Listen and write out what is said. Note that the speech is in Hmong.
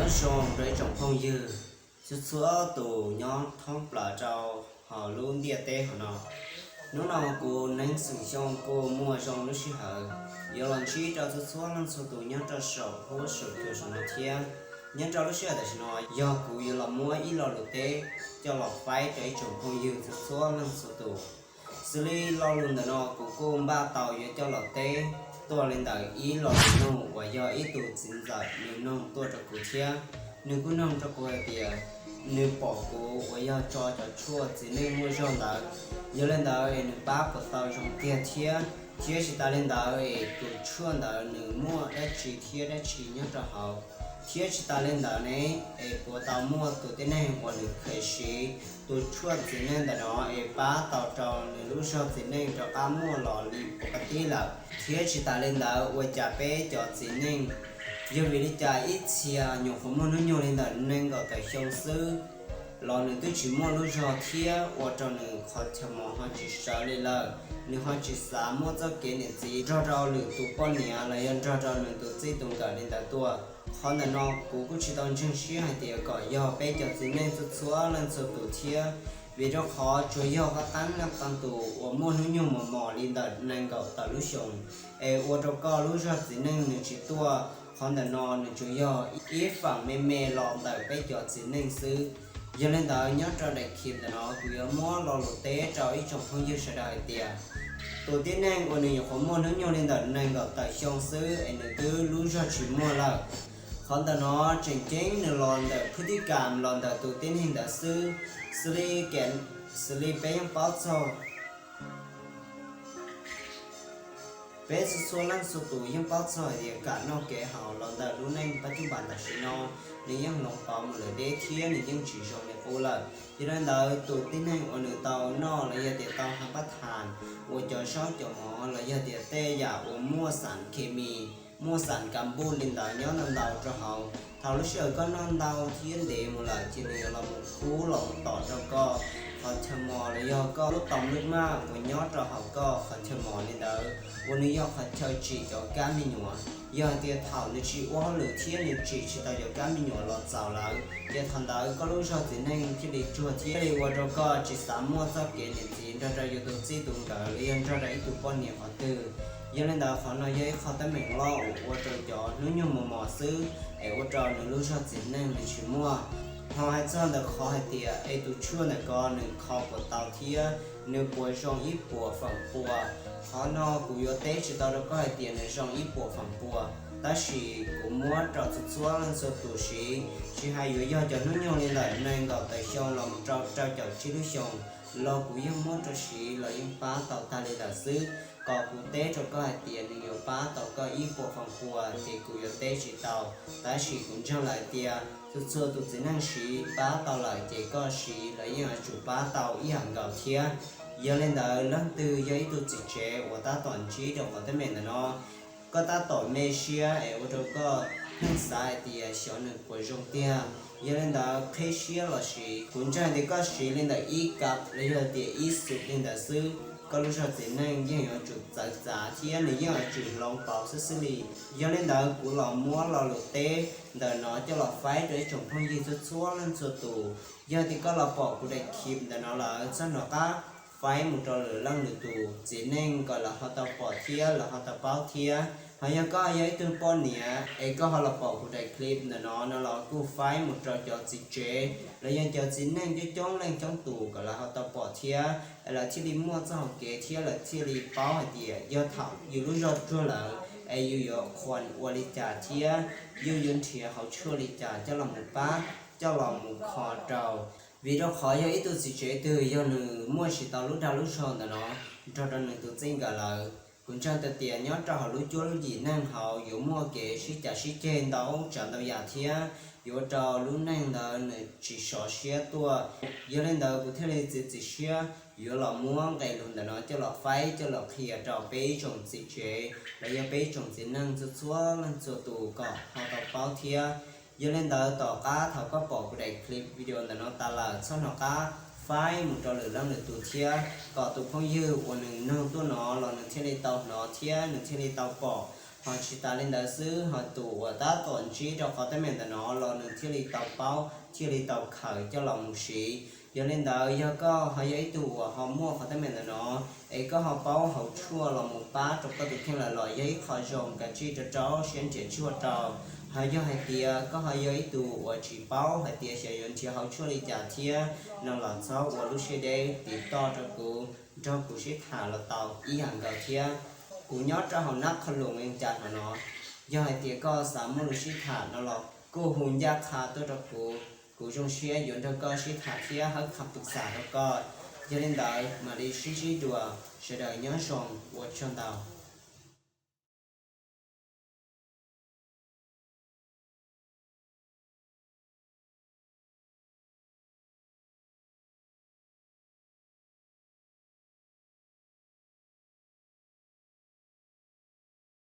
Zoo rau ib tsoom phooj ywg txhua txhua tus nyob thoob plaws rau hauv lub ntiaj teb hauv no. Hnub no kuv Neeb Xeem Xyooj kuj muaj zoo lub sij hawm yuav los ntsib rau txhua txhua leej txhua tus nyob rau saum huab saum cua saum no thiab. Nyob rau lub sij hawm tam sim no yog kuv yuav los muab ib lo lus teb coj los faib rau ib tsoom phooj ywg txhua txhua leej txhua tus. Xws li lo lus ntawm no kuv kuj npaj tau yuav coj los teb tuaj li ntawm ib lo lus nug uas yog ib tug txiv ntxawm nws nug tuaj rau kuv thiab. Nws kuj nug rau kuv hais tias nws pom kuv uas yog tso cov tshuaj txiv neej muaj zog ntawd, yog li ntawd es nws pab puas tau zoo tiag thiab, thiab tsis tas li ntawd es tus tshuaj ntawd nws muaj dab tsi thiab dab tsi nyob rau hauv, thiab tsis tas li ntawd ne, es puas tau muaj tus tib neeg uas nws kheev siv tus tshuaj txiv neej ntawm no es pab tau rau nws lub zog txiv neej rov qab muaj los li ua ka tib lawm, thiab tsis tas li ntawd ua cas peb cov txiv neej yog vim li cas ib txhia nyuam qhuav muaj hnub nyoog li ntawm nees nkaum tawm xyoo xwb los nws twb tsis muaj lub zog thiab ua rau nws qhov chaw mos ho tsis sawv li lawm, nws ho tsis xav muaj txoj kev niam txiv nrog rau lwm tus poj niam los yog nrog rau nws tus txij tus nkawm li ntawd tuaj. Qhov ntawm no kuv kuj tsis tau ntseeg siab hais tias kom yog peb cov txiv neej txhua txhua leej txhua tus thiab, vim rau qhov tsuas yog qab qeeb leej qee tus uas muaj hnub nyoog mos mos li ntawm nees nkaum tawm lub xyoos es ua rau koj lub zog txiv neej nws tsis tuaj. Qhov ntawm no nws tsuas yog ib feem me me los ntawm peb cov txiv neej xwb. Yog li ntawd nyob rau daim clip ntawm no kuv yuav muab lo lus teb rau ib tsoom phooj ywg sawv daws hais tias tus tib neeg uas nws nyuam qhuav muaj hnub nyoog li ntawm nees nkaum tawm xyoo xwb es nws twb lub zog tsis muaj lawm. Qhov ntawm no tseem ceeb nws los ntawm phwj tib kam los ntawm tus tib neeg ntawd xwb. Xws li, xws li peb yeej paub txog, peb txhua txhua leej txhua tus yeej paub txog hais tias kam noj kev haus los ntawm lub neej pab cub npas tam sim no nws yeej hloov pauv mus lawm deb thiab nws yeej tsis zoo li qub lawm. Yog li ntawd tus tib neeg uas nws tau noj los yog tias tau haj pab thas uas cov zaub cov mov los yog tias tej yam uas muaj xam khes mis, muaj xam kas npuj li ntawd nyob ntau ntau rau hauv, thaum lub sij hawm koj noj ntau thiab ntev mus lawm ces nws yuav los mus khub los mus tom rau koj qhov chaw mos los yog koj lub tau lub maj uas nyob rau hauv koj qhov chaw mos li ntawd uas nws yog qhov chaw tsim cov kab me nyuam. Yog hais tias thaum nws tsis ua hauj lwm thiab nws tsim tsis tau cov kab me nyuam los txaus lawm ces thaum ntawd koj lub zog txiv neej thiaj li tsuag thiab li ua rau koj tsis xav muaj txoj kev niam txiv nrog rau yus tus txij tus nkawm los yog nrog rau ib tug poj niam qhov twg. Yog li ntawd qhov no yog ib qho teeb meem loj uas ua rau cov hnub nyoog mos mos xwb es ua rau nws lub zog txiv neej nws tsis muaj. Ho hais txog ntawm qhov hais tias es tus tshuaj ntawm ko nws kho puas tau thiab nws puas zoo ib puas feem pua, qhov no kuv yuav teb tsis tau rau koj hais tias nws zoo ib puas feem pua, tab sis kuv muab rau txhua txhua leej txhua tus siv, tsis hais yuav yog cov hnub nyoog li ntawm nees nkaum tawm xyoo los mus rau rau caum tsib lub xyoos los kuv yeej muab rau siv los yeej pab tau tag li lawm xwb. Kom kuv teb rau koj hais tias nws yuav pab tau koj ib puas feem pua ces kuv yuav teb tsis tau, tab sis kuv ntseeg lawm hais tias txhua txhua tus txiv neej siv pab tau lawm ces koj siv los yeej yuav tsum pab tau ib yam nkaus thiab. Yog li ntawd leej twg yog ib tug txiv tsev uas tab tom ntsib rau qhov teeb meem ntawm no, koj tab tom me siab es ua rau koj pheej xav hais tias xyov nws puas zoo tiag. Yog li ntawd qhib siab los siv, kuv ntseeg tias koj siv li ntawm ib kab los yog tias ib xub li ntawd xwb, koj lub zog txiv neej yeej yuav tsum txawv txav thiab nws yeej yuav tsum hloov pauv xwb xwb li. Yog li ntawd kuv los muab lo lus teb ntawm no coj los faib rau ib tsoom phooj ywg txhua txhua leej txhua tus. Yog tias koj los pom kuv daim clip ntawm no lawm txhob hnov qab faib mus rau lwm leej lwm tus txiv neej kom lawv ho tau pom thiab lawv ho tau paub thiab. Ho yog koj yog ib tug poj niam es koj ho los pom kuv daim clip ntawm no no los kuj faib mus rau cov txiv tsev los yog cov txiv neej coob coob leej coob tus kom lawv ho tau pom thiab es lawv thiaj li muaj txoj hau kev thiab lawv thiaj li paub hais tias yog thaum yus lub zog tsuag lawm es yus yuav qhuas ua li cas thiab yus yuav nrhiav hauv tshuaj li cas coj los mus pab, coj los mus kho rau. Vim rau qhov yog ib tug txiv tsev twg yog nws muaj tsis tau lub dag lub zog ntawm no nrog rau nws tus txij nkawm lawm, kuv ntseeg tias nyob rau hauv lub cuab lub yim neej hauv yuav muaj kev sib cav sib ceg ntau tsav ntau yam thiab yuav ua rau lub neej ntawd nws tsis sov siab tuaj. Yog li ntawd kuv thiaj li txiav txim siab yuav los muab nqe lus ntawm no coj los faib coj los qhia rau peb ib tsoom txiv tsev los yog peb ib tsoom txiv neej txhua txhua leej txhua tus kom ho tau paub thiab. Yog li ntawd tom qab thaum koj pom kuv daim clip video ntawm no tas lawm txhob hnov qab faib mus rau lwm leej lwm tus thiab kom tus phooj ywg uas nws nug tuaj no los nws thiaj li tau hnov thiab nws thiaj li tau pom. Tsis tas li ntawd xwb, ho tus uas tab tom ntsib rau qhov teeb meem ntawm no los nws thiaj li tau paub, thiaj li tau khaws coj los mus siv. Yog li ntawd, yog koj ho yog ib tug uas ho muaj qhov teeb meem ntawm no, es koj ho paub hauv tshuaj los mus pab rau koj tus kheej lawm los yog ib qho zoo, kav tsij rau rau siab nrhiav tshuaj rau. Ho yog hais tias koj ho yog ib tug uas tsis paub hais tias xyov yuav nrhiav hauv tshuaj li cas thiab no los txhob ua lub siab deb, tiv toj rau kuv, nrog kuv sib tham los tau ib yam nkaus thiab. Kuv nyob rau hauv nab qho lus me cas no no. Yog hais tias koj xav muaj lus sib tham no los kuj hu ncaj qha tuaj rau kuv, kuv zoo siab yuav nrog koj sib tham thiab hawb qha pw xam rau koj. Yog li ntawd, mam li sib ntsib dua, sawv daws nyob zoo, ua tsaug ntau.